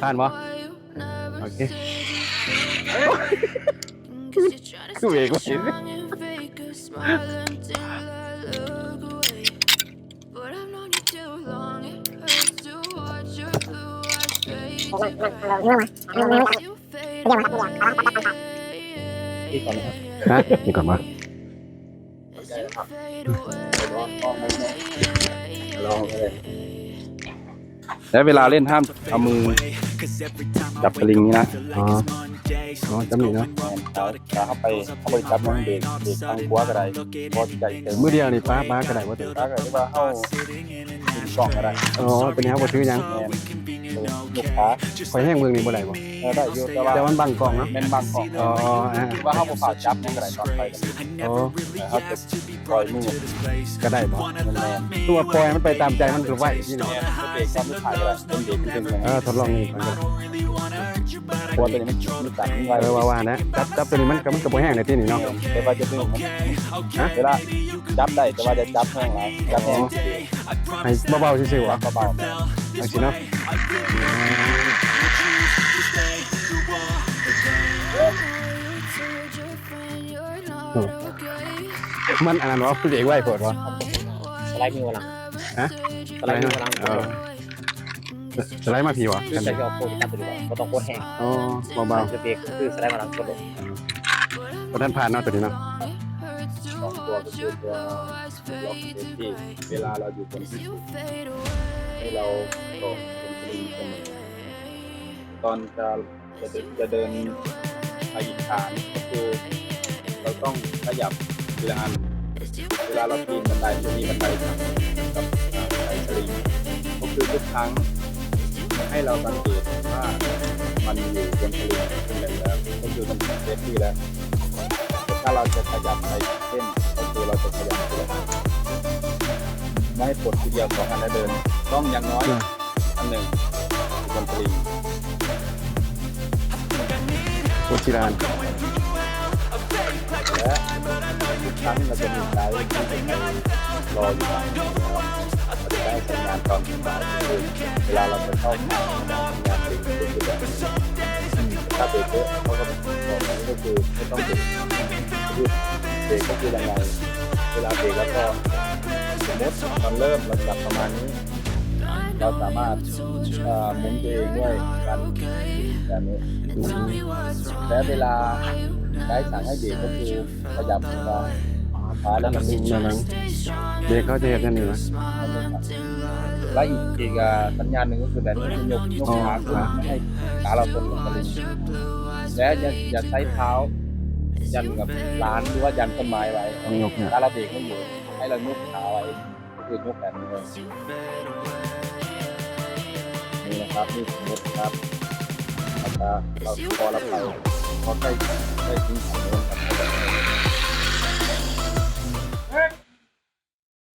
ຜ່ານບໍ່? ໂອເຄ ຄືເບກບໍ່ເຫັນ. ຮະ? ນີ້ກ່ອນມາ. ແລ້ວເວລາຫຼິ້ນຫ້າມເອົາມືຈັບສະລິງນີ້ນະ. ອໍ ອໍ ຈຳນີ້ເນາະ. ແມ່ນ ຖ້າເຮົາໄປ ເຮົາບໍ່ໄດ້ຈັບຫຍັງ ເບກ ເບກທາງຂວາກໍໄດ້ ພໍໃຈເຕີມ. ມືດຽວນີ້ປາ ປາກໍໄດ້ບໍ່? ປາກໍໄດ້ ຫຼືວ່າເຮົາ ຖືກ້ອງກໍໄດ້. ອໍ ຕົວນີ້ເຮົາບໍ່ຖືຫຍັງ. ແມ່ນ ຍົກຂາ. ຂ້ອຍແຮງເບິ່ງນີ້ບໍ່ໄດ້ບໍ່? ເອີ ໄດ້ຢູ່ ແຕ່ວ່າ ແຕ່ມັນບັງກ້ອງເນາະ. ແມ່ນ ບັງກ້ອງ. ອໍ ອ່າ ວ່າເຮົາບໍ່ພາດຈັບຫຍັງກໍໄດ້ ຕອນໄປກໍໄດ້. ອໍ ເອີ ເຮົາຈະປ່ອຍມືກໍໄດ້ບໍ່? ແມ່ນໆ. ຕົວປ່ອຍມັນໄປຕາມໃຈມັນກໍໄວ. ແມ່ນ ເບກຕອນສຸດທ້າຍກໍໄດ້ ເປັນເບກເປັນຫຍັງ. ເອີ ທົດລອງນີ້ກ່ອນ. ເພາະວ່າຕົວນີ້ມັນ ມັນຕັນໄວ. ເອີ ວ່າ ວ່ານະ ຈັບ ຈັບຕົວນີ້ມັນກໍ ມັນກໍບໍ່ແຮງໃດຕິນີ້ເນາະ. ແມ່ນ ແຕ່ວ່າຈະດຶງມັນ ຮະ? ເວລາຈັບໄດ້ ແຕ່ວ່າຢ່າຈັບແຮງຫຼາຍ ຈັບແຮງ ໃຫ້ເບົາໆຊື່ໆ ເບົາໆ ຈັ່ງຊີ້ເນາະ. ມັນອັນນັ້ນບໍ່? ເບກໄວໂພດບໍ່? ສະໄລມືມາຫຼັງ. ຮະ? ສະໄລມືມາຫຼັງ. ອໍ ສະໄລມາພີ້ຫວາ? ຄືໃສ່ທີ່ເອົາໂຄດກັບຕົວນີ້ບໍ່? ບໍ່ຕ້ອງກົດແຮງ. ອໍ ເບົາໆ ຄືເບກ ຄືສະໄລມາຫຼັງກົດລົງ. ບໍ່ທັນຜ່ານເນາະຕົວນີ້ເນາະ. ສອງຕົວກໍຄືຕົວລັອກເຊຟຕີ້ ເວລາເຮົາຢູ່ບົນທີ່ສູງ ໃຫ້ເຮົາເກາະບົນສະລິງສະເໝີ. ຕອນຈະ ຈະເດີນ ຈະເດີນໄປອີກຂາໜຶ່ງ ກໍຄືເຮົາຕ້ອງຂະຫຍັບທີລະອັນ. ເວລາເຮົາປີນບັນໄດ ມັນຈະມີບັນໄດທາງກັບ ອ່າ ບັນໄດສະລິງ ກໍຄືທຸກຄັ້ງໃຫ້ເຮົາສັງເກດວ່າມັນຢູ່ບົນສະລິງ ເປັນແບບນັ້ນ ມັນຢູ່ບົນເຊຟຕີ້ແລ້ວ. ແຕ່ຖ້າເຮົາຈະຂະຫຍັບໄປເຊັ່ນ ກໍຄືເຮົາຈະຂະຫຍັບທີລະອັນ ບໍ່ໃຫ້ປົດທີດຽວສອງອັນແລ້ວເດີນ ຕ້ອງຢ່າງນ້ອຍ ອືມ ອັນໜຶ່ງ ບົນສະລິງ ກົດທີລະອັນ ແລະ ທຸກຄັ້ງເຮົາຈະມີໄກ ທີ່ຈະໃຫ້ລໍຢູ່ຕາມ ເຮົາຈະໄດ້ສັນຍານຕອນ ເວລາເຮົາຈະເຂົ້າຫາສັນຍານເບກ ກໍຄືແບບ ຖ້າເບກເລີຍ ເຮົາກໍບອກໄປ ກໍຄືບໍ່ຕ້ອງເບກ ຄືເບກກໍຄືຍັງໄງ ເວລາເບກແລ້ວກໍ ສົມມຸດຕອນເລີ່ມເຮົາຈັບປະມານນີ້ ເຮົາສາມາດ ເອີ ໝູນຕົວເອງດ້ວຍການແບບນີ້ ແລະເວລາໄກສັ່ງໃຫ້ເບກກໍຄືຂະຫຍັບຂວາ ຂວາແລ້ວກໍດຶງ ເບກເຂົາຈະເຮັດແນວນີ້ນະ. ແລະອີກ ອີກ ອາ ສັນຍານໜຶ່ງກໍຄືແບບນີ້ ຍົກ ຍົກຂາຂຶ້ນ ອໍ ໃຫ້ຂາເຮົາຕົງກັບສະລິງ ແລະຢ່າ ຢ່າໃຊ້ເທົ້າຢັນກັບລານ ຫຼືວ່າຢັນຕົ້ນໄມ້ໄວ້ ຍົກນະ ເວລາເບກມັນຢູ່ ໃຫ້ເຮົາຍົກຂາໄວ້ ຄືຍົກແບບນີ້ເລີຍ. ນີ້ນະຄັບ ນີ້ສົມມຸດນະຄັບ ເຮົາກໍ ເຮົາກໍໄປ ເຮົາໃກ້ ໃກ້ເຖິງຂັ້ນໂນ້ນຄັບ.